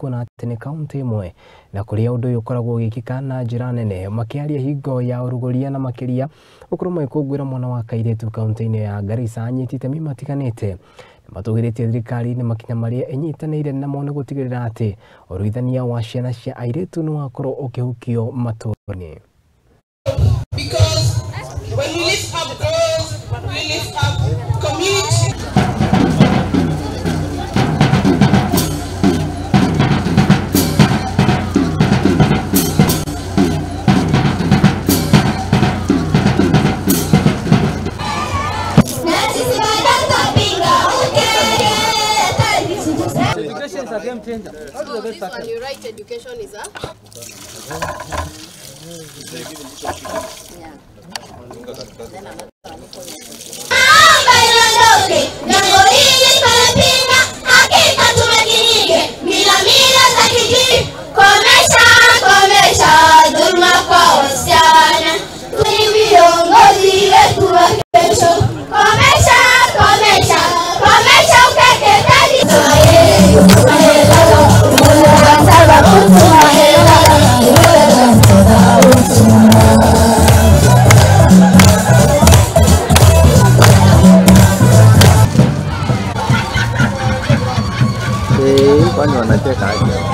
Kuona atĩ nĩ kaunti ĩmwe na kũrĩa ũndũ ũyũ ũkoragwo ũgĩkĩka na njĩra nene. Makĩaria hingo ya ũrugũria na makĩria gũkorwo magĩkũngũĩra mwana wa kairĩtu kaunti-inĩ ya Garissa, anyiti itemi matiganĩte matũgĩrĩtie thirikari nĩ makinya marĩa ĩnyitanĩire namo nĩ gũtigĩrĩra atĩ ũruithania wa ciana cia airĩtu nĩ wakorwo ũkĩhukio matũũra-inĩ. Because when we lift up girls, we lift up community. Education is a game changer. That's the best This one, you write education is a. Naomba iondoke jambo hili tunapinga, hakika tumakinike mila mila za kijiji. Komesha, komesha dhuluma kwa wasichana, ni viongozi wetu wa kesho. Komesha, komesha, komesha ukeketaji. Kwani wanacheka aje?